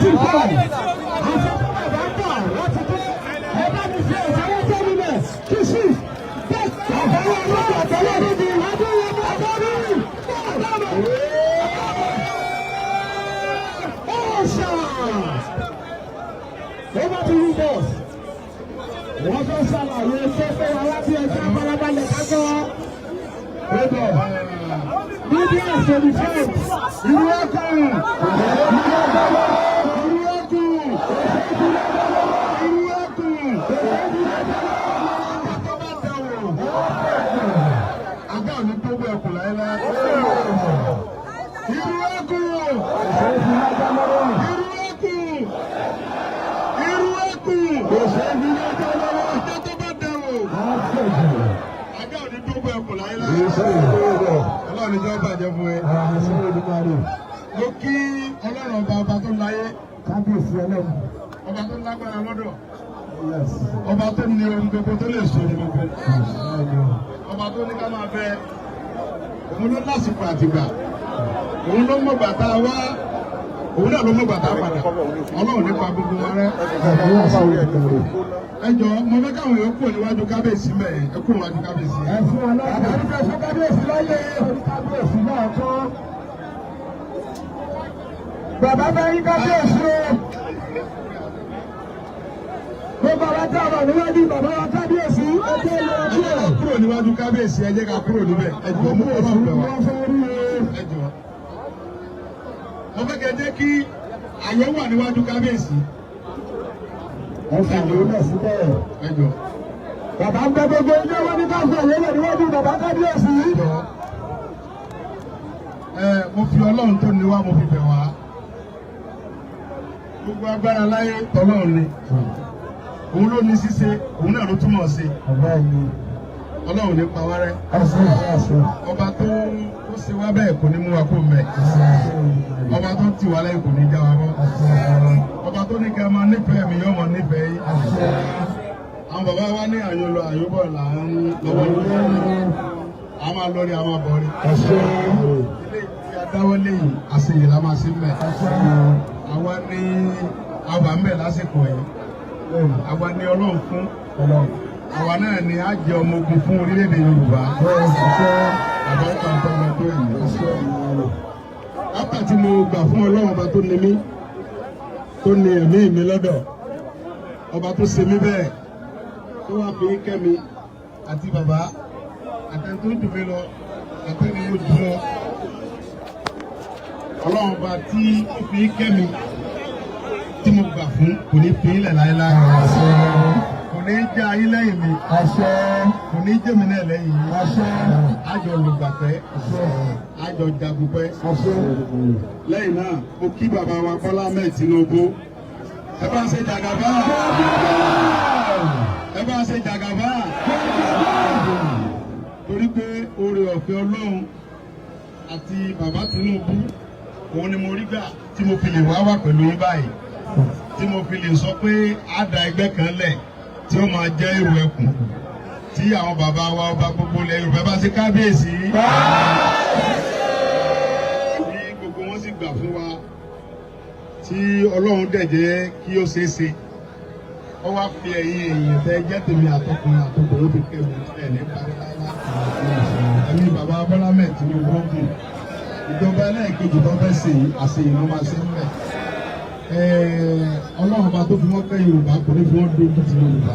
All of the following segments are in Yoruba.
24. Àṣẹ tó bàbá ń bọ̀ wọ́n ti dé. Ẹ bá mi fi ìsanwó tó nílẹ̀ kí sí. Àtàwọn olóògbé àtàwọn olóògbé Adéyẹmọ Adéyẹmọ Ọ̀ṣà. Over to you, boss. Wọ́n fẹ́ ṣàlàyé fẹ́fẹ́ wa láti ẹjọ́ farabalẹ̀ ká gbọ́. Hold on. Media to the front. Irú ẹkùn! Irú ẹkùn! Irú ẹkùn! Tó bá dẹ̀wò. Ajá ò ní tó bọ̀ ẹkùn láéláé. Irú ẹkùn! Irú ẹkùn! Irú ẹkùn! Ajá tó bá dẹ̀wò. Ajá ò ní tó bọ̀ ẹkùn láéláé. Ọlọ́run ní jẹ́ bàjẹ́ fún ẹ. Mo kí Ọlọ́run ọba, ọba tó láyé, Kábíyèsí Ọlọ́run. ọba tó lágbára lọ́dọ̀, ọba tó ní ohun gbogbo, tó lè so ohun gbogbo, ọba tó ní ká máa bẹ. Òun ló lásìkò àtìgbà, òun ló mọ̀gbà tá a wá, òun náà ló mọ̀gbà tá a padà. Ọlọ́run nípa gbogbo wa rẹ. Ẹ jọ, mo fẹ́ káwọn èèyàn kúrò níwájú kábíyèsí mẹ́ẹ̀. Ẹ kúrò níwájú kábíyèsí. Ẹ fún wa lọ́wọ́. Bàbá nípa fún kábíyèsí láyé. Orí kábíyèsí náà kọ́. Bàbá bá yín kábíyèsí o. Gbogbo àwọn tí a wà níwájú bàbá wa kábíyèsí. Ẹ jẹ́ lọ Ẹ jẹ́ ká kúrò níwájú kábíyèsí, ẹ jẹ́ ká kúrò níbẹ̀. Ẹ jọ, mú Ọlọ́run bẹ̀ wá. Wọ́n fẹ́ rí o. Ẹ jọ, mo fẹ́ kẹ́ jẹ́ kí àyè wà níwájú kábíyèsí. Ẹ fààyè lẹ̀ síbẹ̀. Ẹ jọ. Bàbá ń bẹ gbogbo ilé wọn ní káfíń àyè lẹ̀ níwájú bàbá kábíyèsí. Ẹ jọ, ẹ mo fi Ọlọ́run tó ní wá, mo fi bẹ̀ wá. Gbogbo agbára láyé, tọ́lọ́run ni. Òun ló ní ṣíṣe, òun náà ló túmọ̀ sí. Ọlọ́run ní pa wá rẹ́. Ọba tó ṣe wá bẹ́ẹ̀ kò ní mú wa kó mẹ́. Ọba tó tì wá lẹ́yìn kò ní já wa bọ́. Ọba tó ní ká máa nífẹ̀ẹ́ mi yóò máa nífẹ̀ẹ́ yín. Àwọn bàbá wa ní àyò lọ àyò bọ̀ là ń lọ́wọ́, a máa lọ rí, a máa bọ̀ rí. Ilé tí a dáwọ́ léyìí, àṣeyìí la máa ṣe mẹ́. Àwa ní àwa ń bẹ̀ lásìkò yìí, àwa ní Ọlọ́run fún, àwa náà ni a jẹ ọmọ ogun fún orílẹ̀-èdè Yorùbá. Àbáríkà ń tọ́mọ tó yìí. Ápà tí mo gbà fún Ọlọ́run, ọba tó ní mí, tó ní ẹ̀mí mi lọ́dọ̀, ọba tó ṣe mí bẹ́ẹ̀, tó wá fi kẹ́ mi àti bàbá àtẹni tó jù mí lọ, àtẹni mo jù lọ, Ọlọ́run ọba tí ó fi kẹ́ mi tí mo gbà fún kò ní fi ilẹ̀ láéláé, kò ní já ayé lẹ́yìn mi, kò ní jẹ́ mi náà lẹ́yìn yín. Àjọ lùgbàpẹ́, àjọ jagunpẹ́. Lẹ́yìn náà, mo kí bàbá wa Bọ́lá Ahmed Tinubu. Ẹ bá ń ṣe jàgàbá, ẹ bá ń ṣe jàgàbá, torí pé oore ọ̀fẹ́ Ọlọ́run àti bàbá Tinubu òun ni mo rí gbà tí mo fi lè wá wà pẹ̀lú yín báyìí, tí mo fi lè sọ pé á da ẹgbẹ́ kan lẹ̀ tí ó máa jẹ́ èrò ẹkùn, tí àwọn bàbá wa ọba gbogbo ilẹ̀ Yorùbá bá ṣe kábíyèsí, tí gbogbo wọn sì gbà fún wa, tí Ọlọ́run dẹ̀ jẹ́ kí ó ṣeé ṣe. Ó wá fi ẹ̀yin èèyàn tẹ́ jẹ́ tèmi, àtọkùnrin àtọkùnrin, ó fi kẹ́ mi ẹ̀ ní parí láíláí. Ẹ̀mí bàbá Bọ́lá Ahmed Tinubu gùn. Ìjọba ẹlẹ́ẹ̀kejì tó fẹ́ ṣe yìí, àṣeyìí ló máa ṣe ń bẹ̀. Ọlọ́run ọba tó fi wọ́n kẹ́ Yorùbá kò ní fi wọ́n dójú ti Yorùbá.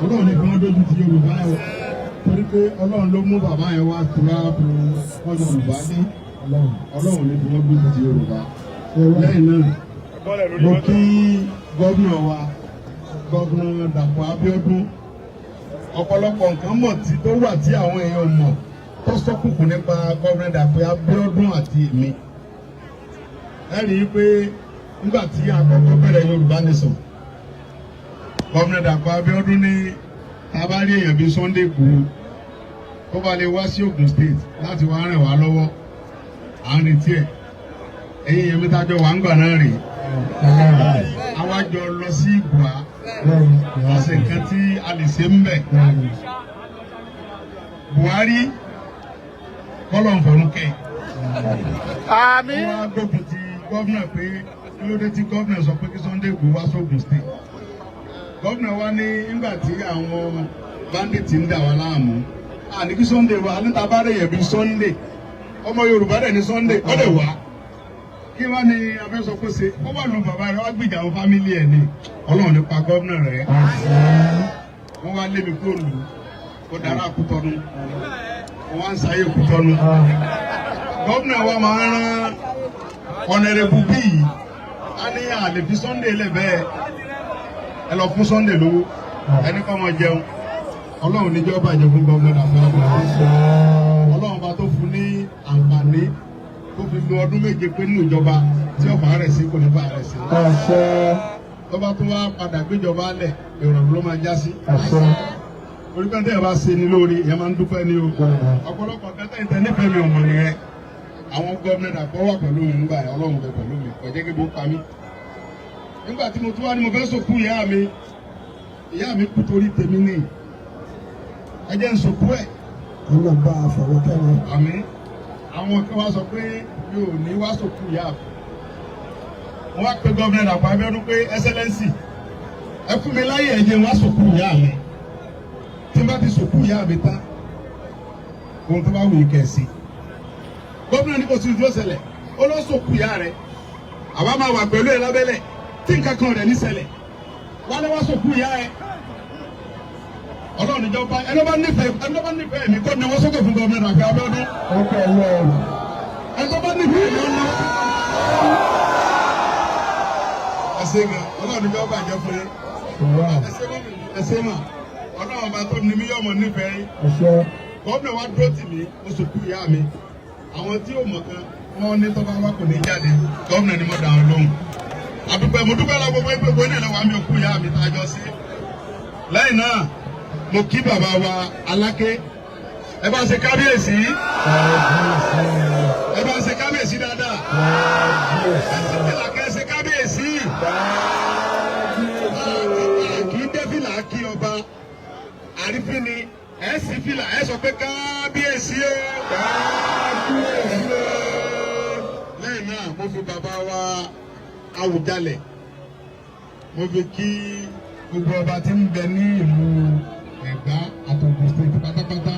Ọlọ́run ní fi wọ́n dójú ti Yorùbá o, torí pé Ọlọ́run ló mú bàbá yẹn wá tura fún wọn Yorùbá ní. Ọlọ́run ní fi wọ́n dójú ti Yorùbá. Lẹ́yìn náà, mo kí gómìnà wa, Gómìnà Dàpọ̀ Abíọ́dún. Ọ̀pọ̀lọpọ̀ nǹkan mọ̀ tí tó wà tí àwọn èèyàn mọ̀ tó sọ́kùnkùn nípa Gómìnà Dàpọ̀ Abíọ́dún àti èmi. Ẹ rí i pé nígbà tí a kọ́kọ́ bẹ̀rẹ̀ Yorùbá Nation, Gómìnà Dàpọ̀ Abíọ́dún ní tá a bá rí èèyàn bíi Sunday Igboho tó bá lè wá sí Ògùn State láti wá ràn wá lọ́wọ́, à ń retí ẹ̀. Ẹ̀yin èèyàn mi tájọ wà ń gbà náà rèé, àwa jọ lọ sí Ìgbòha, ọ̀sẹ̀ nǹkan tí a lè ṣe ń bẹ̀. Buhari kọ́lọ̀ ń fọ̀rún kẹ́. Àmín. Wọ́n á gbógun ti gómìnà pé Kí ló dé tí gómìnà sọ pé kí Sunday Igboho wá sógun State? Gómìnà wa ní nígbà tí àwọn bandits ń dà wá láàmú, àní kí Sunday wá níta bá rẹ̀ yẹ̀ bí Sunday, ọmọ Yorùbá dẹ̀ ní Sunday, ó lè wá. Kí wá ní afẹ́sọ kó ṣe? Ó wà lù bàbá rẹ̀, wá gbìjà àwọn family ẹ̀ ní. Ọlọ́run nípa gómìnà rẹ̀, wọ́n wá lé mi kúrò lù ó dára Kútọ́nù, wọ́n wá ń sáyé Kútọ́nù. Gómìnà wa máa ń rán honourable bíi a ní àlè fi Sunday lẹ̀ bẹ́ẹ̀. Ẹ lọ fún Sunday lówó, ẹni kọ́ máa jẹun. Ọlọ́run níjọ́ bàjẹ́ fún gómìnà Dàpọ̀ Abíọ́dún. Ọlọ́run bá tó fún ní àǹfààní tó fi lo ọdún 7 pé nínú ìjọba tí ọ̀fà rẹ̀ sí, kò ní fà rẹ̀ sí. Tó bá tún wá padà gbéjọba lẹ̀, ìrọ̀rùn ló máa já sí. Orí pé tẹ́yẹ̀ bá ṣe ni lórí, ìyẹn máa ń dúpẹ́ ní o. Ọ̀pọ̀lọpọ̀ kẹtẹ́ ìtẹ́ nífẹ̀ẹ́ mi ò mọ̀ nìyẹn. Àwọn gómìnà Dàpọ̀ wà pẹ̀lú mi nígbà yẹn. Ọlọ́run bẹ pẹ̀lú mi, kò jẹ́ kí ebi ó pa mí. Nígbà tí mo tún wá ní mo fẹ́ sòkú ìyá mi, ìyá mi kú torí tèmi ní, ẹ jẹ́ ń sòkú ẹ̀. Ọlọ́run bá a fọwọ́ kẹ́wọn. Àmín. Àwọn kan wá sọ pé mi ò ní wá sòkú ìyá mi. Wọ́n wá pe gómìnà Dàpọ̀ Abíọ́dún pé, "Excellency, ẹ fún mi láyè, ẹ jẹ́ n wá sòkú ìyá mi. Tí n bá ti sòkú ìyá mi tán, ohun tó bá wù yín kẹ́ ẹ sí." Gómìnà ní kò sí ìdúró ṣẹlẹ̀, ó lọ sòkú ìyá rẹ̀, àwa máa wà pẹ̀lú ẹ lábẹ́lẹ̀ tí nǹkan kan rẹ̀ ní ṣẹlẹ̀. Wálé, wá sòkú ìyá ẹ. Ọlọ́run níjọba, ẹni bá nífẹ̀ẹ́ mi, kó nawọ́ sókè fún gómìnà Dàpọ̀ Abíọ́dún. Ọkọ̀ Ọlọ́run. Ẹni tó bá nífẹ̀ẹ́ mi, ó nawọ́. Ẹ ṣé gan. Ọlọ́run níjọba bàjẹ́ fún yín. Ẹ ṣé mọ́, ẹ ṣé mà. Ọlọ́run ọba tó ní mí yọ̀mọ̀ nífẹ̀ẹ́ yín. Gómìnà wa dúró tì mí, ó sòkú ìyá mi. Àwọn tí ò mọ̀ kan, wọ́n ní tọ́ba wa kò ní jáde. Gómìnà ni mo dà ọ́ lóhùn. Àdúpẹ́, mo dúpẹ́ lọ gbogbo ẹgbẹ́ gbogbo náà lọ́wọ́ àmì òkú ìyá mi tá a jọ sí. Lẹ́yìn náà, mo kí bàbá wa Aláké. Ẹ bá ṣe kábíyèsí, ẹ bá ṣe kábíyèsí dáadáa. Ẹ sì fìlà kẹ́ ẹ ṣe kábíyèsí. Kì í dé fìlà kí ọba, àrífín ni. Ẹ sì fìlà, ẹ sọ pé kábíyèsí o, kábíyèsí o. Lẹ́yìn náà, mo fi bàbá wa Awùjalẹ̀, mo fi kí gbogbo ọba tí ń bẹ ní ìlú Ẹ̀gbá àtògùn State pátápátá.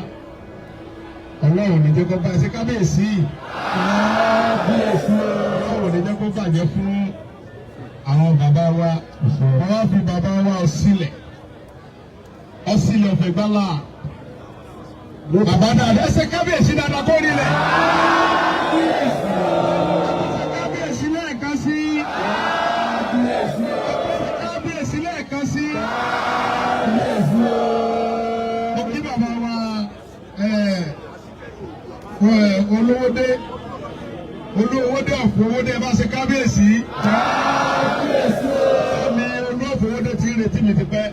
Ọlọ́run ní jẹ́ kó bá ṣe kábíyèsí. Ọlọ́run ní jẹ́ kó bàjẹ́ fún àwọn bàbá wa. Wọ́n wá fi bàbá wa Ọ̀sílẹ̀, Ọ̀sílẹ̀ ọ̀fẹ́ gbálà, bàbá dáadáa. Ẹ ṣe kábíyèsí dáadáa kó rí lẹ̀. Ẹ ṣe kábíyèsí lẹ́ẹ̀kan sí. Kábíyèsí lẹ́ẹ̀kan sí. Mo kí bàbá wa Olówódé, Olówódé ọ̀fọwódé. Ẹ bá ṣe kábíyèsí. Mi olóòfowódé ti ń retí mi ti pẹ́.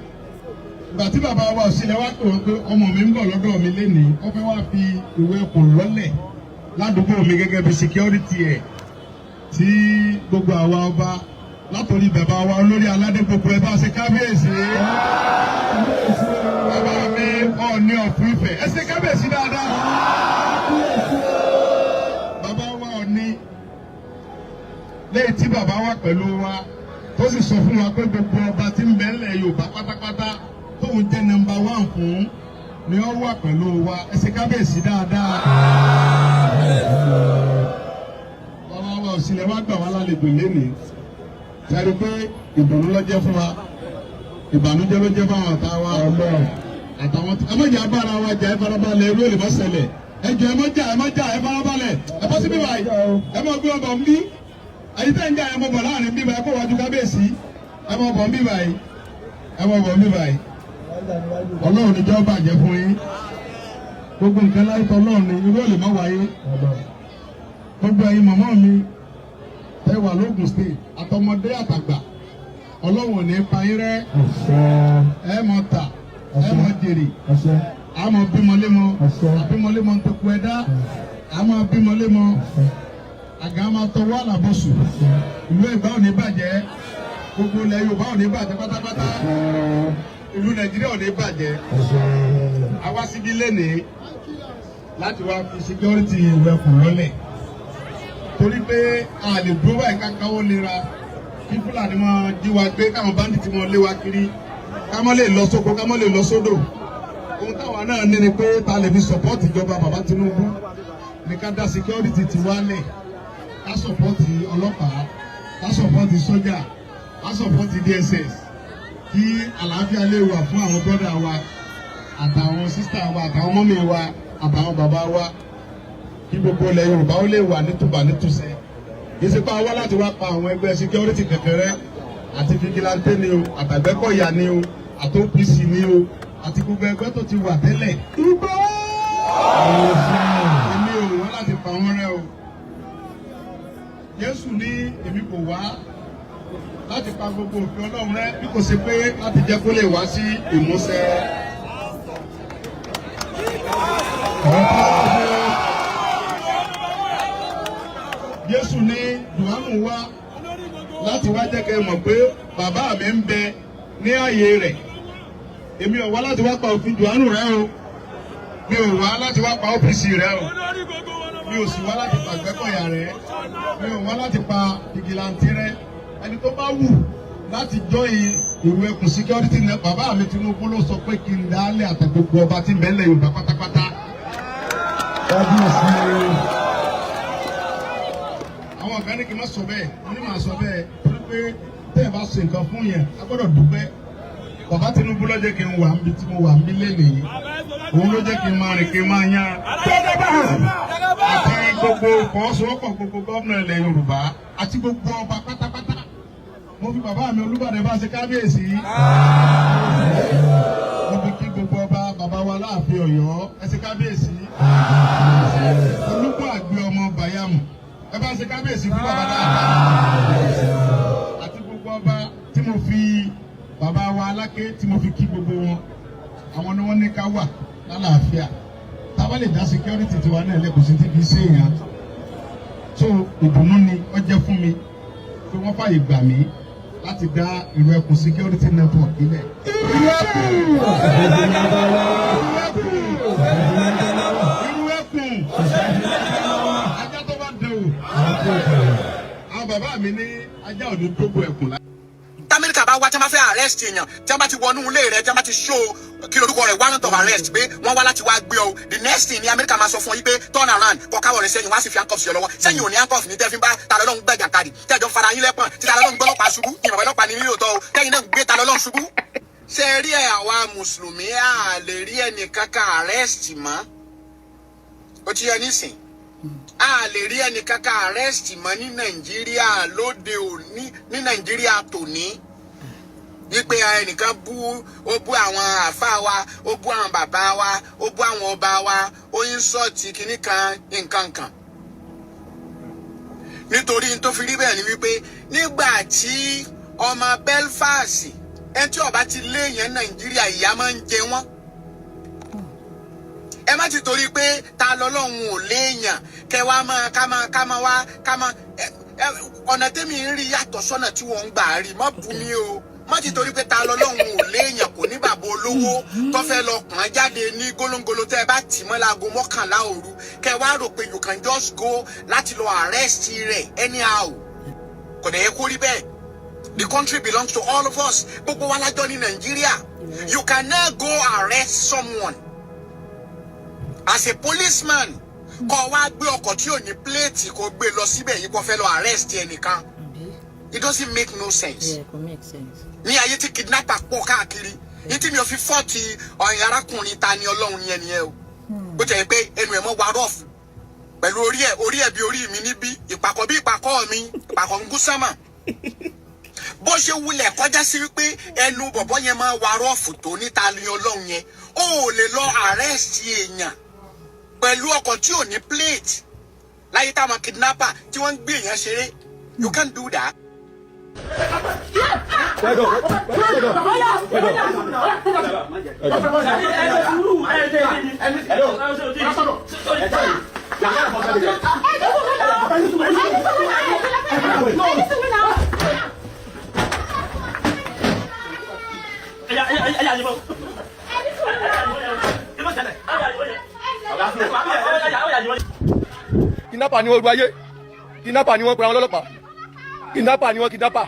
Ìgbà tí bàbá wa Òsílẹ̀ wá pè wọ́n pé ọmọ mi ń bọ̀ lọ́dọ̀ mi lénìí, wọ́n fẹ́ wá fi ìwé ẹkùn lọ́lẹ̀ ládùúgbò mi gẹ́gẹ́ bí security ẹ̀, tí gbogbo àwa ọba látòrí bàbá wa olórí aládé gbogbo, ẹ bá ṣe kábíyèsí. Bàbá mi Ọọ̀ni ọ̀fun Ifẹ̀, ẹ ṣe kábíyèsí dáadáa. Bàbá wa Ọọ̀ni, lẹ́yìn tí bàbá wa pẹ̀lú wa tó sì sọ fún wa pé gbogbo ọba tí ń bẹ ńlẹ̀ Yorùbá pátápátá, tóun jẹ́ number one fún ni ó wà pẹ̀lú wa. Ẹ ṣe kábíyèsí dáadáa. Bàbá wa Òsílẹ̀ wá gbà wá lálejò lénìí. Sáré pé ìdùnnú ló jẹ́ fún wa, ìbànújẹ́ ló jẹ́ fún àwọn ọ̀tá wa àtàwọn tí ẹ má jà bára wa jà. Ẹ farabalẹ̀, irú èlé má ṣẹlẹ̀. Ẹ jọ, ẹ má jà, ẹ má jà, ẹ farabalẹ̀. Ẹ bọ́ síbí báyìí, ẹ má gbé ọbọ̀ ń bí. Ẹ̀yin tẹ́ ń jà, ẹ mọ̀ bọ̀ láàrin bí báyìí, kó wájú kábíyèsí. Ẹ mọ̀ bọ̀ ń bí báyìí, ẹ mọ̀ bọ̀ ń bí báyìí. Ọlọ́run níjọ́ bàjẹ́ fún yín. Gbogbo nǹkan láìpẹ́, Ọlọ́run ni irú èlé má wáyé. Gbogbo ẹ̀yin mọ̀mọ́ mi ẹ wà lóògùn State, àtọmọdé àtàgbà, Ọlọ́run ò ní pa yín rẹ́. Ẹ mọ̀ ta, ẹ mọ̀ jèrè, àmọ̀ bímọlémọ, àbímọlémọ ń tẹkù ẹ̀dá, àmọ̀ bímọlémọ, àgà máa tọwọ́ àlàbọ̀sù. Ìlú Ẹ̀gbá ò ní bàjẹ́, gbogbo ilẹ̀ Yorùbá ò ní bàjẹ́ pátápátá, ìlú Nàìjíríà ò ní bàjẹ́. Àwa síbí lénìí láti wá fi security ìwẹ̀kùn lọ́lẹ̀, torí pé a lè dúró báyìí ká káwọ́ lera. Kí Fúlàní máa jí wa gbé, káwọn bandit máa lé wa kiri, ká má lè lọ sóko, ká má lè lọ sódò. Ohun táwa náà ní ni pé ta lè fi support ìjọba bàbá Tinubu ní ká dá security ti wálẹ̀, ká support ọlọ́pàá, ká support sójà, ká support DSS, kí àlàáfíà lè wà fún àwọn brother wa àtàwọn sister wa àtàwọn mummy wa àtàwọn bàbá wa, kí gbogbo ilẹ̀ Yorùbá ó lè wà nítùbà nítùsẹ̀. Kì í ṣe pé a wá láti wá pa àwọn ẹgbẹ́ security kẹkẹrẹ àti vigilante ni o, àtàgbẹ́kọ̀yà ni o, àti OPC ni o, àti gbogbo ẹgbẹ́ tó ti wà tẹ́lẹ̀. Èmi ò wá láti pa wọ́n rẹ́ o. Jésù ní èmi kò wá láti pa gbogbo òfin Ọlọ́run rẹ́, bí kò ṣe pé láti jẹ́ kó lè wá sí ìmúṣẹ. Jésù ní Jòhánù wá láti wá jẹ́ kẹ́ ẹ mọ̀ pé bàbá mi ń bẹ ní ààyè rẹ̀. Èmi ò wá láti wá pa òfin Jòhánù rẹ́ o. Mi ò wá láti wá pa OPC rẹ́ o. Mi ò sì wá láti pa Àgbẹ̀kọ̀yà rẹ́. Mi ò wá láti pa vigilante rẹ́. Ẹni tó bá wù láti join Ìrù Ẹkùn Security ní bàbá mi Tinubu ló sọ pé kí n dálé àti gbogbo ọba tí mẹ́lẹ̀ Yorùbá pátápátá. Kábíyèsí. Àwọn kan ní kí n má sọ bẹ́ẹ̀, mo ní màá sọ bẹ́ẹ̀ torí pé tẹ́ ẹ bá ṣe nǹkan fún yẹn, a gbọ́dọ̀ dúpẹ́. Bàbá Tinubu ló jẹ́ kí n wà níbi tí mo wà níbi lẹ́nìí. Òun ló jẹ́ kí n máa rìn, kí n máa yán. Àti gbogbo ìfọwọ́sowọ́pọ̀ gbogbo gómìnà ilẹ̀ Yorùbá àti gbogbo ọba pátápátá. Mo fi bàbá mi Olúbàdàn bá ṣe kábíyèsí. Mo fi kí gbogbo ọba, bàbá wa láàfin Ọ̀yọ́, ẹ ṣe kábíyèsí. Olúkọ àgbẹ̀ ọmọ Bàyàmù, ẹ bá ṣe kábíyèsí fún bàbá dáadáa. Àti gbogbo ọba tí mo fi bàbá wa Aláké tí mo fi kí gbogbo wọn. Àwọn ni wọ́n ní ká wà lálàáfíà. Tá a bá lè dá security tiwa náà lẹ́kọ̀ọ́ sí ti fi ṣe èèyàn. So ìdùnnú ni ó jẹ́ fún mi pé wọ́n fàyè gbà mí láti dá Ìlú Ẹkùn Security Network ilẹ̀. Ìlú Ẹkùn! Ìlú Ẹkùn! Ajá tó bá dẹ̀ wò. Àwọn bàbá mi ní ajá ò ní dógò ẹkùn lá. Amẹ́ríkà bá wá, tí wọ́n bá fẹ́ arrest èèyàn, tí wọ́n bá ti wọnú ilé rẹ̀, tí wọ́n bá ti show kí lorúkọ rẹ̀, warrant of arrest, pé wọ́n wá láti wá gbé ọ, the next thing ni Amẹ́ríkà máa sọ fún ọ yí pé turn around, kọ káwọ́ rẹ̀ sẹ́yìn, wá sì fi handcuff sí ọ lọ́wọ́. Sẹ́yìn ò ní handcuff ní tẹ́ fi bá Ta lọ́lọ́run gbẹ̀jà kadì, tẹ́jọ́ fara yín lẹ́pọ̀n, tí Ta lọ́lọ́run gbọ́lọ́pàá ṣubú, ìmọ̀ ọlọ́pàá ní nílò tọ́ o, tẹ́yìn náà gbé Ta lọ́lọ́run ṣubú. Ṣé ẹ rí ẹ, àwa mùsùlùmí à lè rí ẹnì kankan arrest mọ́. Ó ti yẹ nísìn, a lè rí ẹnì kankan arrest mọ́ ní Nàìjíríà lóde òní, ní Nàìjíríà tòní, wípé ẹnìkan bú, ó bú àwọn àáfàá wa, ó bú àwọn bàbá wa, ó bú àwọn ọba wa, ó ń sọ̀tì kínní kan nǹkan kan. Nítorí tó fi rí bẹ́ẹ̀ ni wípé nígbà tí ọmọ Belfast, ẹni tí ọba ti lé yẹn Nàìjíríà, ìyà máa ń jẹ wọ́n. Ẹ má ti torí pé Ta lọ́lọ́run ò léèyàn, kẹ wá máa ká máa ká máa wá ká máa ẹ ọ̀nà tẹ́mi ń rí yàtọ̀ sọ́nà tí wọ́n ń gbà rí. Má bú mi o. Má ti torí pé Ta lọ́lọ́run ò léèyàn, kò ní bàbá olówó tó fẹ́ lọ pọ́n jáde ní gólóńgóló, tẹ́ ẹ bá tì mọ́ láago 11 òru, kẹ wá rò pé you can just go láti lọ arrest rẹ̀ anyhow. Kò dẹ̀ yẹ kó rí bẹ́ẹ̀. The country belongs to all of us. Gbogbo wa lájọ ní Nàìjíríà. You cannot go arrest someone as a policeman, kó wá gbé ọkọ̀ tí ò ní plate, kó gbé lọ síbẹ̀ yìí, kó fẹ́ lọ arrest ẹnìkan. It doesn't make no sense. Yeah, it make sense. Ní ayé tí kidnapper pọ̀ káàkiri ní tí mi ò fi fọ́ọ̀tì ọ̀yìn arákùnrin Ta ni Ọlọ́run yẹn nìyẹn o. Bó ti yẹ pé ẹnu ẹ̀ mọ́ wa rough pẹ̀lú orí ẹ̀, orí ẹ̀ bí orí mi níbí, ìpàkọ́ bí ìpàkọ́ mi, ìpàkọ́ ń gún sánmà. Bó ṣe wulẹ̀ kọjá sí wípé ẹnu bọ̀bọ́ yẹn máa wa rough tó níta ni Ọlọ́run yẹn, ó lè lọ arrest èèyàn pẹ̀lú ọkọ̀ tí ò ní plate láyé táwọn kidnapper tí wọ́n ń gbé èèyàn ṣeré. You can't do that. Well done. Well done. Well done. Well done. Kidnapper ni wọ́n, gbọ́ ayé, kidnapper ni wọ́n, pera wọn lọ́lọ́pàá, kidnapper ni wọ́n, kidnapper.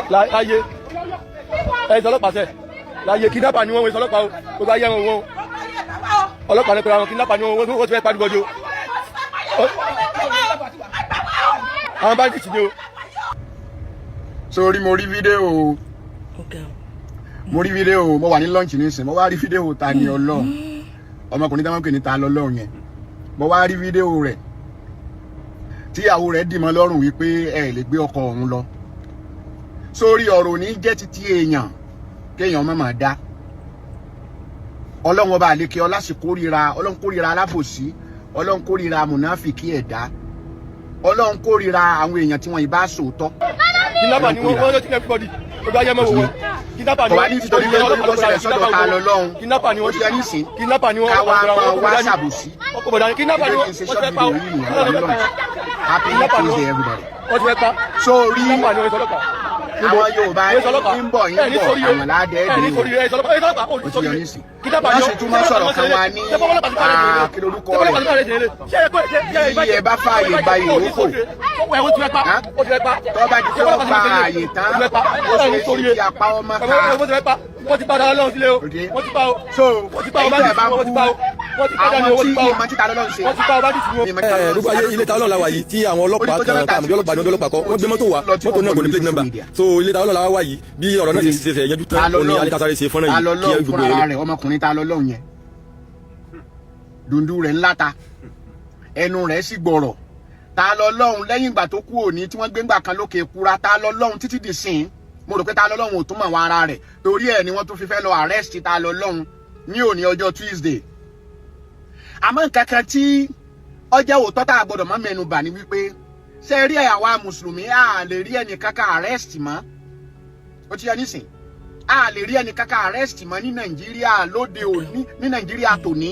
Láyé láyé, ẹ sọ ọlọ́pàá sẹ láyé. Kidnapper ni wọ́n, wọ́n sọ ọlọ́pàá o. Gbogbo ayé wọn, wọ́n ọlọ́pàá ní pẹ̀lú àwọn kidnapper ni wọ́n. Wọ́n ti fẹ́ pariwo o. Àwọn bandits ni o. Sórí, mo rí fídíò, mo rí fídíò. Mo wà ní lunch nísìn, mo wá rí fídíò Ta Ni Ọlọ́run, ọmọkùnrin tí wọ́n ń pè ní Ta lọ́lọ́run yẹn. Mo wá rí fídíò rẹ̀ tíyàwó rẹ̀ dìmọ́ lọ́rùn wípé ẹ lè gbé ọkọ òun lọ. Sórí, ọ̀rọ̀ ò ní jẹ́ títí èèyàn kéèyàn má máa dá. Ọlọ́run Ọba àlekè ọlá sì kórìíra. Ọlọ́run kórìíra alábòsí, Ọlọ́run kórìíra mùnáfìkì ẹ̀dá, Ọlọ́run kórìíra àwọn èèyàn tí wọ́n ì bá sòótọ́. Kidnapper ni wọ́n, wọ́n ló ti everybody. Gbogbo ayé mọ̀ wọ́n, kidnapper ni Kò wá wọ́n. ní títorí pé tó ṣẹlẹ̀ sọ́dọ̀ Ta lọ́lọ́run. Kidnapper ni Ó wọ́n. ti yẹ nísìn. Kidnapper ni wọ́n. Káwa máa wá ṣàbòsí. Ọkọ̀ bọ̀dá ni kidnapper ni Ẹgbẹ́ wọ́n. kí n ṣe Wọ́n ti short fẹ́ pa video o. yìí nìyẹn, wà ní lunch. Happy Tuesday, everybody. Wọ́n ti fẹ́ pa. Sórí, Kidnapper ni wọ́n, sọ ọlọ́pàá. àwọn Yorùbá ń bọ̀ ń bọ̀, àwọn ládẹ́ Ẹ ní dé. sórí ẹ sọlọ́pàá, ẹ sọlọ́pàá. Ó ti yọ nísìn. Wọ́n sì tún máa sọ̀rọ̀ kan wá ní kí lorúkọ rẹ̀? Bí ẹ bá fààyè gba ìrókò, tó bá di pé wọ́n fa ààyè tán, ó ṣe é ṣe kí apá ọmọ ká. Wọ́n ti pa dára lọ́wọ́ sílé o. Okay. Wọ́n ti pa o. So Wọ́n ti pa o. èyí tẹ́ ẹ bá ń Wọ́n ti bú pa o. Wọ́n ti pa àwọn dání o. Wọ́n tí ti pa o. ìmọ̀ títa lọ́lọ́run ṣe. Wọ́n ti pa o, bá dì sí wọn. Ìmọ̀ títa Ẹ lọ́lọ́run gbogbo ṣe. ayé, ilé Ta Ọlọ́run la wà yìí tí àwọn ọlọ́pàá Ó ní kan tọ́jọ́ tá àmì ọlọ́pàá ní ọlọ́pàá kọ́, wọ́n gbé mọ́tò wá, mọ́tò náà kò ní plate number. So ilé Ta Ọlọ́run la wà yìí. Bí ọ̀rọ̀ náà ṣe ṣe fẹ́ yanjú tán, ó ní alikasare ṣe fọ́nrán Ta yìí kí lọ́lọ́run gbogbo fúnra yẹn rẹ̀, ọmọkùnrin Ta lọ́lọ́run yẹn, dùndú rẹ̀ ńlá ta, ẹnu rẹ̀ sì gbọ̀rọ̀. Ta lọ́lọ́run lẹ́yìn ìgbà tó kú òní tí wọ́n gbé ńgbà kan lókè kúra. Ta lọ́lọ́run títí dì sìn, mo rò pé Ta lọ́lọ́run ò tún mọ̀ wọn ara rẹ̀. Torí ẹ̀ ni wọ́n tún fi fẹ́ lọ arrest Ta lọ́lọ́run ní òní ọjọ́ Tuesday. Àmọ́ nǹkan kan tí ọjọ́ òótọ́ tá a gbọ́dọ̀ má mẹ́nu bà ní wípé, ṣe rí àwa mùsùlùmí, a lè rí ẹnì kankan arrest mọ́. Ó ti yẹ nísìn, a lè rí ẹnì kankan arrest mọ́ ní Nàìjíríà lóde òní, ní Nàìjíríà tòní,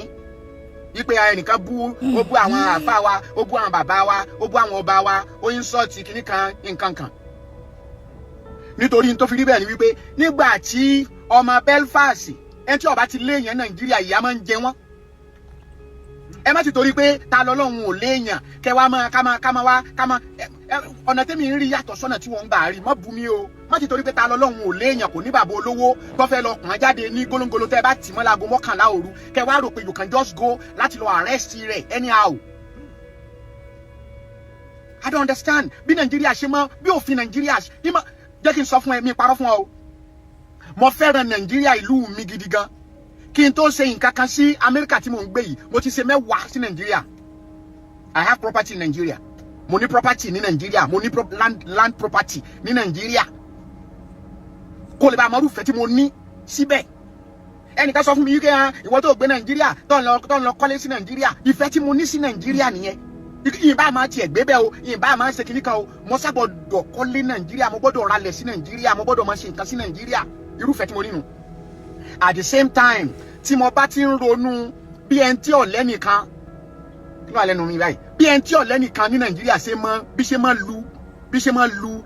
wípé ẹnìkan bú, ó bú àwọn àfa wa, ó bú àwọn bàbá wa, ó bú àwọn ọba wa, ó insult kìíní kan nǹkan kan. Nítorí tó fi rí bẹ́ẹ̀ ni wípé nígbà tí ọmọ Belfast, ẹni tí ọba ti léèyàn Nàìjíríà, ìyá máa ń jẹ wọ́n. Ẹ má ti torí pé Ta lọ́lọ́run ò léèyàn kẹ wá máa ká máa ká máa wá ká máa ọ̀nà tẹ́mi ń rí yàtọ̀ sọ́nà tí wọ́n ń gbà rí. Má bu mi o. Má ti torí pé Ta lọ́lọ́run ò léèyàn, kò ní bàbá olówó tó fẹ́ lọ pọ̀n jáde ní gólóńgóló tẹ́ ẹ bá tì mọ́ láago 11 òru, kẹ wá rò pé you can just go láti lọ arrest rẹ̀ anyhow. I don't understand bí Nàìjíríà ṣe mọ, bí òfin Nàìjíríà ṣe mọ. Jẹ́ kí n sọ fún ẹ, mi parọ́ fún ọ o, mo fẹ́ràn Nàìjíríà, ìlú mi gidi gan. Kí n tó ṣe nǹkan kan sí Amẹ́ríkà tí mò ń gbé yìí, mo ti ṣe 10 sí Nàìjíríà. I have property in Nigeria. Mo ní property ní Nàìjíríà, mo ní land property ní Nàìjíríà. Kó lè bá àmọ́rúfẹ́ tí mo ní síbẹ̀. Ẹnìkan sọ fún mi yìí kẹ́ ìwọ tó gbé Nàìjíríà, tó ń lọ kọ́lé sí Nàìjíríà. Ìfẹ́ tí mo ní sí Nàìjíríà nìyẹn. Ìbá máa tiẹ̀ gbé bẹ́ẹ̀ o, ìbá máa ṣe kíní kan o, mo sábọ̀dọ̀ kọ́lé Nàìjíríà, mo gbọ́dọ̀ ralẹ̀ sí Nàìjíríà, mo gbọ́dọ̀ máa ṣe nǹkan sí Nàìjíríà. Irúfẹ́ tí mo nínú. At the same time, tí mo bá ti ń ronú bí ẹni tí ọ̀lẹ́ nìkan, kí ló wà lẹ́nu mi báyìí, bí ẹni tí ọ̀lẹ́ nìkan ní Nàìjíríà ṣe mọ́, bí ṣe mọ́ lu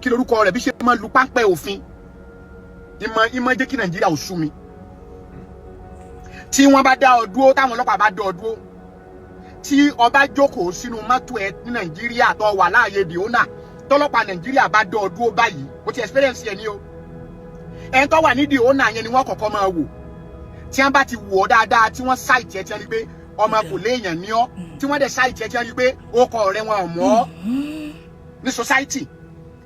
kí lorúkọ rẹ̀, bí ṣe mọ́ lu páńpẹ́ òfin, ìmọ̀ jẹ́ kí Nàìjíríà ò sú mi. Tí wọ́n bá dá ọ dúró, táwọn ọlọ́pàá bá dá ọ dúró, tí ọba jókòó sínú mọ́tò ẹ ní Nàìjíríà, tó wà láàyè dìónà, tọ́lọ́pàá Nàìjíríà bá dá ọ dúró báyìí, o ti experience ẹ ní o. Ẹni tó wà ní dìónà yẹn ni wọ́n kọ́kọ́ máa wò. Tí wọ́n bá ti wò ó dáadáa, tí wọ́n ṣàìtì ẹ, tí wọ́n rí pé ọmọ kò léèyàn ní ọ, tí wọ́n dẹ̀ ṣàìtì ẹ, tí wọ́n rí pé ó kọ ọ̀rẹ́ wọn ò mọ́ ọ́ ní society,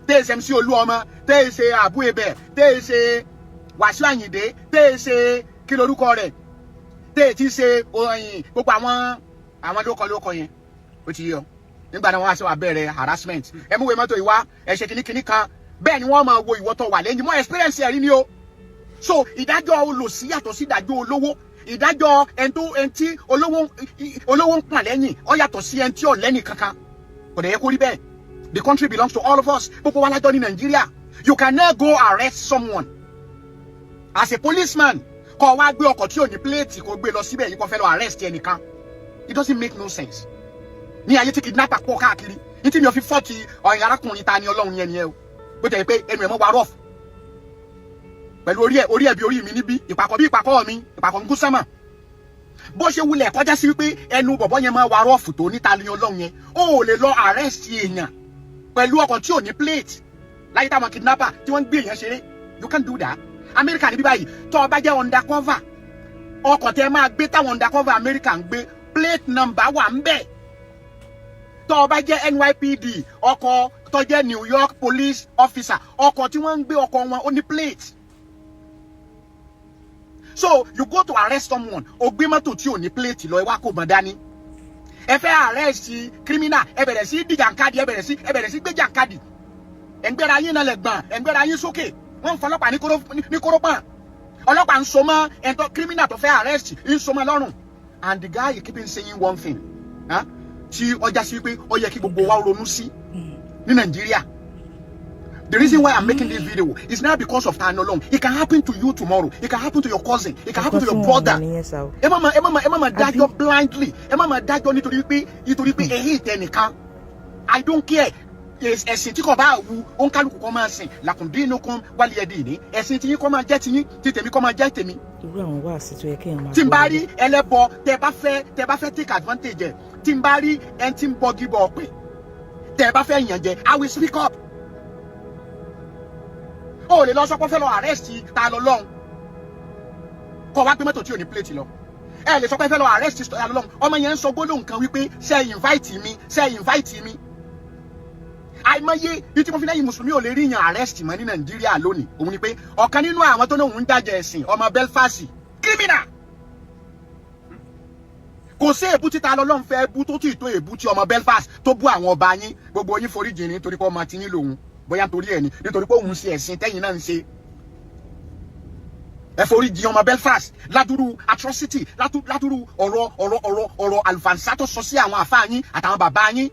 tẹ́ ẹ ṣe MC Olúọmọ, tẹ́ ẹ ṣe Abu Ebẹ̀, tẹ́ ẹ ṣe Wàsíù Àyìndé, tẹ́ ẹ ṣe kí lorúkọ rẹ̀, tẹ́ ẹ ti ṣe oyin, gbogbo àwọn lókọ lókọ yẹn, ó ti yọ. Nígbà náà, wọ́n wá sí wa bẹ̀rẹ̀ harassment. Ẹ mú ìwé mọ́tò ìwá, ẹ ṣe kíní kíní kan. Bẹ́ẹ̀ ni wọ́n máa wo ìwọ tó wà lẹ́yìn mọ́. Experience ẹ̀rí ni o. So ìdájọ́ olòṣì yàtọ̀ sí ìdájọ́ olówó. Ìdájọ́ ẹni tó ẹni tí olówó ń pọ̀n lẹ́yìn, ó yàtọ̀ sí ẹni tí ò lẹ́nì kankan. Kò dẹ̀ yẹ kó rí bẹ́ẹ̀. The country belongs to all of us. Gbogbo wa lájọ ní Nàìjíríà. You cannot go arrest someone as a policeman, kó wá gbé ọkọ̀ tí ò ní plate, kó gbé lọ síbẹ̀ yìí, kó fẹ́ lọ arrest ẹnìkan. It doesn't make no sense ní ayé tí kidnapper pọ̀ káàkiri. Ní tí mi ò fi fọ́ọ̀tì ọ̀yìn arákùnrin Ta Ni Ọlọ́run yẹn nìyẹn o. Bó tẹ̀ pé ẹnu ẹ̀ mọ́ wa rough pẹ̀lú orí ẹ̀, orí ẹ̀ bí orí mi níbí, ìpàkọ́ bí ìpàkọ́ mi, ìpàkọ́ ń gún sánmà. Bó ṣe wulẹ̀ kọjá sí wípé ẹnu bọ̀bọ́ yẹn máa wa rough tó níta Ni Ọlọ́run yẹn, ó ò lè lọ arrest èèyàn. Pẹ̀lú ọkọ̀ tí ò ní plate láyé táwọn kidnapper tí wọ́n ń gbé èèyàn ṣeré. You can't do that. Amẹ́ríkà níbí báyìí, tó o bá jẹ́ undercover, ọkọ̀ tẹ́ máa gbé táwọn undercover Amẹ́ríkà ń gbé, plate number wà ń bẹ̀. Tó o bá jẹ́ NYPD, ọkọ̀ tó jẹ́ New York police officer, ọkọ̀ tí wọ́n ń gbé, ọkọ̀ wọn ó ní plate. So you go to arrest someone, o gbé mọ́tò tí ò ní plate lọ, ẹ wá kó bọ̀n dání, ẹ fẹ́ arrest criminal, ẹ bẹ̀rẹ̀ sí dìjànkadì, ẹ bẹ̀rẹ̀ sí gbé jànkadì, ẹ ń gbéra yín nalẹ̀ gbọ̀n, ẹ ń gbéra yín sókè, wọ́n ń fọlọ́pàá ní kóró ní kóró pọ̀n, ọlọ́pàá ń so mọ́ ẹ̀ńtọ́ criminal tó fẹ́ arrest, ń so mọ́ lọ́rùn. And the guy keeping saying one thing, huh? Tí ọjà sí pé ó yẹ kí gbogbo wa ronú sí ní Nàìjíríà. The reason why I'm making this video is not because of Tani Olohun. It can happen to you tomorrow. It can happen to your cousin. It can happen to your brother. Ẹ má ma dájọ́ blindly. Ẹ má ma dájọ́ nítorí pé èyí ìtẹnìkan. I don't care. Ẹ̀sìn tí kò bá wu òǹkálùkù kọ́ máa sìn, lakum dinukum waliya dini. Ẹ̀sìn tí yín kọ́ máa jẹ́ tiyín, tí tèmi kọ́ máa jẹ́ tèmi. Irú àwọn wáàsí tó yẹ kéèyàn máa Tí n bá gbọ́. Rí ẹlẹ́bọ, tẹ bá fẹ́ take advantage ẹ̀, tí n bá rí ẹni tí ń bọ́gí bọ̀ ọ̀pẹ, tẹ bá fẹ́ yàn jẹ, I will speak up. O lè lọ sọ pé ó fẹ́ lọ arrest ta lọ lọ́hùn, kọ́ wá gbé mọ́tò tí ò ní plate lọ. Ẹ lè sọ pé fẹ́ lọ arrest ta lọ lọ́hùn. Ọmọ yẹn ń sọ gbólóhùn kan wípé, "Ṣe invite mi? Ṣe invite mi?" Àìmọye bí tí mo fi lẹ́yìn mùsùlùmí ò lè rí yàn arrest mọ́ ní Nàìjíríà lónìí, òun ni pé ọ̀kan nínú àwọn tó ní òun ń dájẹ́ ẹ̀sìn, ọmọ Belfast, criminal. Kò sí èbú títa lọ́lọ́run fẹ́ bú tó tì tó èbú tí ọmọ Belfast tó bú àwọn ọba yín. Gbogbo yín foríjì ní nítorí pé ọmọ tí yín lòun, bóyá nítorí ẹ̀ ni, nítorí pé òun ṣe ẹ̀sìn tẹ́yìn náà ń ṣe. Ẹ foríjì ọmọ Belfast ládùúrú atrocity, ládùúrú ọ̀rọ̀ àlùfànṣá tó sọ sí àwọn àfáà yín àtàwọn bàbá yín.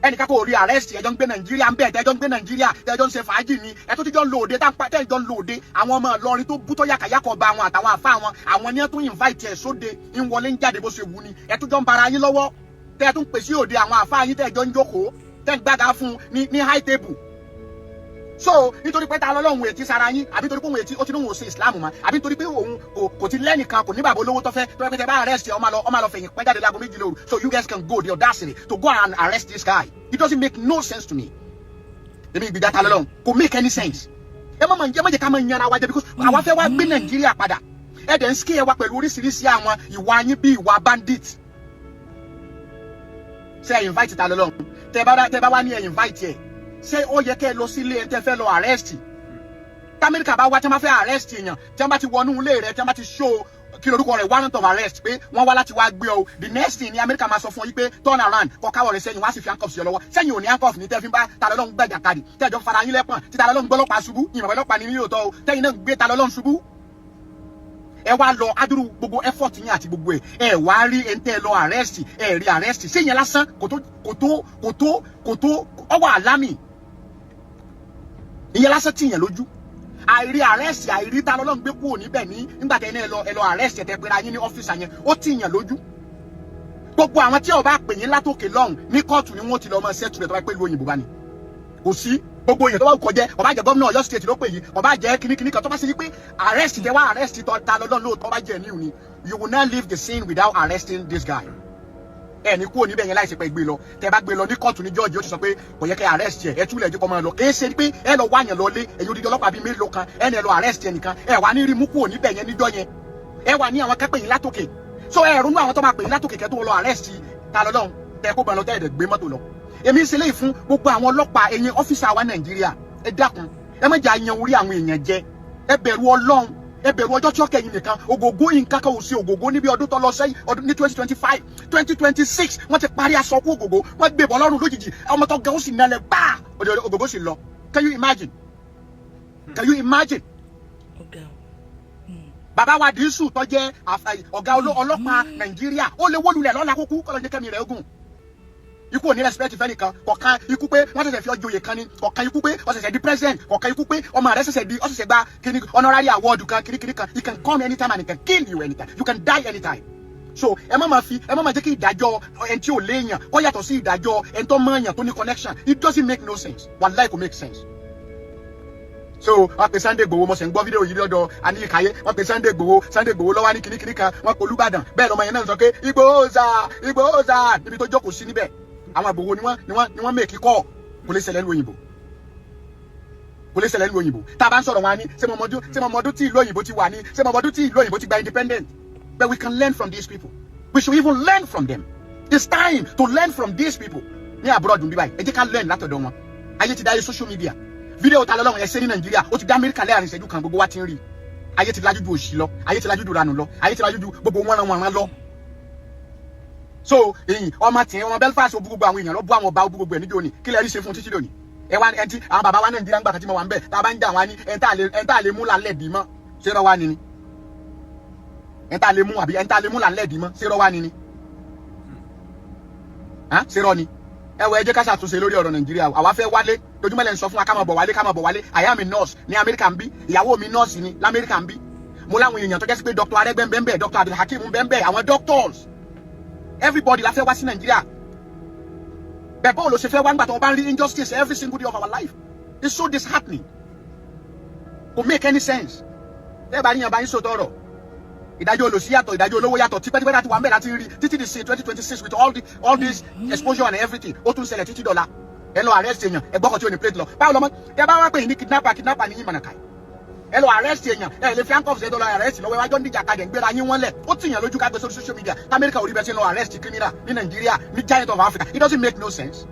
Ẹnìkan kò rí arrest. Ẹjọ́ ń gbé Nàìjíríà ń bẹ̀, tẹ́jọ́ ń gbé Nàìjíríà, tẹ́jọ́ ń ṣe fàájì ni, ẹ tó ti jọ ń lo òde, tẹ́jọ́ ń lo òde. Àwọn ọmọ Ìlọrin tó bú tó yàkàyàkọ̀ bá àwọn àtàwọn àfa wọn, àwọn ní ẹ tó invite ẹ sóde, ń wọlé ń jáde bó ṣe wù ni. Ẹ tó jọ ń bara yín lọ́wọ́, tẹ́ ẹ tún pèsè òde àwọn àfa yín, tẹ́jọ́ ń jókòó, tẹ́ ń gbága fún ní high table. So nítorí pé ta lọ́lọ́run ètí sara yín, àbí nítorí pé òun ètí ó ti ní òun ò ṣe Islam mọ́, àbí nítorí pé òun kò ti lẹ́nìkan, kò ní bàbá olówó tó fẹ́ tó fẹ́ pé tẹ bá arrest ẹ, ọmọ lọ fẹ̀yìn pẹ́ jáde láago 2 lóru, so you guys can go the audacity to go and arrest this guy? It doesn't make no sense to me. Èmi ìgbìjà ta lọ́lọ́run kò make any sense. Ẹ má jẹ́ ká máa yanra wa jẹ, because àwa fẹ́ wá gbé Nàìjíríà padà. Ẹ dẹ̀ ń scare wa pẹ̀lú oríṣiríṣi àwọn ìwà yín bí ìwà bandit. Ṣé ẹ invite ta lọ́lọ́run? Tẹ bá wá ní ẹ invite ẹ, ṣé ó yẹ kẹ́ ẹ lọ sílé ẹ tẹ́ fẹ́ lọ arrest? Tamẹ́ríkà bá wá, tí wọ́n bá fẹ́ arrest èèyàn, tí wọ́n bá ti wọnú ilé rẹ̀, tí wọ́n bá ti show, kí lorúkọ rẹ̀, warrant of arrest pé wọ́n wá láti wá gbé ọ, the next thing ní Amẹ́ríkà máa sọ fún ọ yí pé turn around, kọ káwọ́ rẹ̀ sẹ́yìn, wọ́n á sì fi handcuff sí ọ lọ́wọ́. Sẹ́yìn ò ní handcuff ní tẹ́ fi ń bá ta lọ́lọ́run gbẹ̀jà kadì, tẹ́jọ́ fara yín lẹ́pọ̀n, tí ta lọ́lọ́run gbọ́lọ́pàá ṣubú, ìmọ̀ ọlọ́pàá ní yóò tọ́ o, tẹ́yìn náà gbé ta lọ́lọ́run ṣubú. Ẹ wá lọ adúrú gbogbo effort yín àti gbogbo ẹ, ẹ wá rí ẹ ń tẹ́ ẹ lọ arrest, ẹ rí arrest. Ṣé yẹn lásán kò tó kò tó kò tó kò tó ọwọ́ àlámì? Ìyẹn lásán tì yẹn lójú. Àìrí arrest, àìrí ta lọ́lọ́run gbé kúrò níbẹ̀ ní nígbà tẹ́ ẹ lọ arrest ẹ̀, tẹ́ pera yín ní officer yẹn, ó tì yẹn lójú. Gbogbo àwọn tí ó bá pè yín látòkè lọ́hùn ní kóòtù ni wọ́n ti lọ mọ settle rẹ̀. Tó bá pẹ́ lu òyìnbó bá ní kò sí gbogbo èèyàn tó bá kọjẹ, ó bá jẹ́ gómìnà Ọ̀yọ́ State ló pè yín, ó bá jẹ́ kínníkínní kan, tó bá ṣe ní pé arrest tẹ wá arrest tọ́ ta lọ́lọ́run lóòótọ́ bá jẹ́ níwò ni, you will not leave the scene without arresting this guy. Ẹ ní kúrò níbẹ̀ yẹn láì ṣe pé gbé lọ. Tẹ bá gbé lọ ní kóòtù ní jọ́ọ̀jì, ó ti sọ pé kò yẹ kẹ́ arrest ẹ, ẹ túlẹ̀ jẹ́ kó máa lọ. Kì í ṣe pé ẹ lọ wáyàn lọ lé ẹ̀yin odidi ọlọ́pàá bíi mélòó kan, ẹ ní ẹ lọ arrest ẹ nìkan, ẹ wà ní rí mú kúrò níbẹ̀ yẹn níjọ́ yẹn. Ẹ wà ní àwọn kẹ́pẹ́ yín látòkè, so ẹ ronú àwọn tó máa pè yín látòkè kẹ́ tó lọ arrest ta lọ́lọ́run tẹ kó bàn lọ, tẹ ẹ̀ gbé mọ́tò lọ. Èmi ń ṣe léyìí fún gbogbo àwọn ọlọ́pàá, ẹ̀yin officer wa Nàìjíríà, ẹ dákun, ẹ má jẹ́ àyàn orí àwọn èèyàn jẹ. Ẹ bẹ̀rù Ọlọ́run, ẹ bẹ̀rù ọjọ́ tí ó kẹ́yìn nìkan. Ògògó nǹkan kan ò sí ògògó níbi ọdún tó lọ sẹ́yìn, ọdún ní 2025, 2026, wọ́n ti parí aṣọ kú ògògó, wọ́n gbé bọ́ lọ́rùn lójijì, ọmọ tó ga ó sì nalẹ̀ gbáà, ògògó sì lọ. Can you imagine? Can you imagine? Bàbá wa Dísù tó jẹ́ ọ̀gá ọlọ́pàá Nàìjíríà, ó lè wólulẹ̀ lọ́la kúkú kọ́lọ́ jẹ́ kẹ́mi rẹ̀ ogun. Ikú ò ní respect fẹ́nìkan kọ̀ọ̀kan. Ikú pé wọ́n ṣẹ̀ṣẹ̀ fi ọjọ́ òye kan ni kọ̀ọ̀kan, ikú pé ó ṣẹ̀ṣẹ̀ di president kọ̀ọ̀kan, ikú pé ọmọ rẹ̀ ṣẹ̀ṣẹ̀ di, ó ṣẹ̀ṣẹ̀ gba kíní honorary award kan kíní kan, he can come anytime and he can kill you anytime. You can die anytime. So ẹ má ma jẹ́ kí ìdájọ́ ẹni tí ò léèyàn kó yàtọ̀ sí ìdájọ́ ẹni tó mọ̀ọ́yàn, tó ní connection. It doesn't make no sense. Wàláì, kò make sense. So wọ́n pe Sunday Igboho, mo sì ń gbọ́ fídíò yìí lọ́dọ̀ Aníyíkáyé. Wọ́n pe Sunday Igboho, Sunday Igboho lọ́wọ́ ní kíníkíní kan, wọ́n pe Olúbàdàn. Bẹ́ẹ̀ lọ́mọ yẹn náà sọ pé Igboho sà, Igboho sà, níbi tó jókòó sí níbẹ̀. Àwọn Igboho ni wọ́n mèkì kọ́. Kò lè ṣẹlẹ̀ ní òyìnbó, kò lè ṣẹlẹ̀ ní òyìnbó. Tá a bá ń sọ̀rọ̀ wọn á ní ṣé mo mọdún tí ìlú òyìnbó ti wà ní, ṣé mo mọdún tí ìlú òyìnbó ti gba independent? But we can learn from these people. We should even learn from them. It's time to learn from these people ní abroad bí báyìí. Ẹ jẹ́ ká learn látọ̀dọ̀ wọn. Ayé ti dá ayé social media. Fídíò Ta lọ́lọ́run ẹ ṣe ní Nàìjíríà, ó ti dá Amẹ́ríkà lẹ́yìn ìṣẹ́jú kan. Gbogbo wa ti ń rí. Ayé ti lajú ju òṣì lọ, ayé ti lajú ju ranù lọ, ayé ti lajú ju gbogbo wọ́nranwọ̀nran lọ. So èyí ọmọ tí ọmọ Belfast, ó bú gbogbo àwọn èèyàn lọ, bú àwọn ọba, ó bú gbogbo ẹ̀ níjó ni. Kí lẹ rí ṣe fún títí lónìí? Ẹ wá ẹ ti àwọn bàbá wa Nàìjíríà ń gbà kan tí mo wà ń bẹ̀, tá a bá ń jà wá ní ẹ̀ ń tá a lè mú lálẹ́ dì mọ́. Ṣé rọ wá ni ni ẹ̀ ń tá a lè mú, àbí ẹ̀ ń tá a lè mú lálẹ́ dì mọ́? Ṣé rọ wá ni ni? Ṣé rọ ni? Ẹ wọ, ẹ jẹ́ ká ṣàtúnṣe lórí ọ̀rọ̀ Nàìjíríà. Àwa fẹ́ wálé. Lójúmọ́ lẹ́ ń sọ fún wa ká máa bọ̀ wálé, ká máa bọ̀ wálé. I am a nurse ní Amẹ́ríkà ń bí. Ìyàwó mi, nurse ni l'Amẹ́ríkà ń bí. Mo láwọn èèyàn tó jẹ́ sí pé Dr. Arẹ́gbẹ́ ń bẹ́ẹ̀, Dr. Abdulhakeem ń bẹ́ẹ̀, àwọn doctors, everybody la fẹ́ wá sí Nàìjíríà. Bẹ́ẹ̀, báwo ló ṣe fẹ́ wá ńgbà tó bá ń rí injustice every single day of our life? It's so disheartening. Kò make any sense. Tẹ́ bá níyàn bá yín sòtọ́ ọ̀rọ̀, ìdájọ́ olòṣì yàtọ̀, ìdájọ́ olówó yàtọ̀. Tipẹ́tipẹ́ láti wà ń bẹ̀ láti rí títí di sin 2026, with all this exposure and everything, ó tún ṣẹlẹ̀ títí dọ̀la. Ẹ lọ arrest èèyàn, ẹ gbọ́kọ̀ tí ò ní plate lọ. Báwo lọmọ tẹ bá wá pè ní kidnapper? Kidnapper ní yín mọ̀nàkà. Ẹ lọ arrest èèyàn, ẹ lè fi handcuffs ẹ tó lọ arrest lọ́wọ́. Iwájọ́ ń dìjà kadẹ̀ ń gbéra yín wọ́n lẹ̀. Ó tìyàn lójú ká gbé sórí social media. Amẹ́ríkà ò rí bẹ́ẹ̀ sí lọ arrest criminal ní Nàìjíríà, ní giant of Africa. It doesn't make no sense.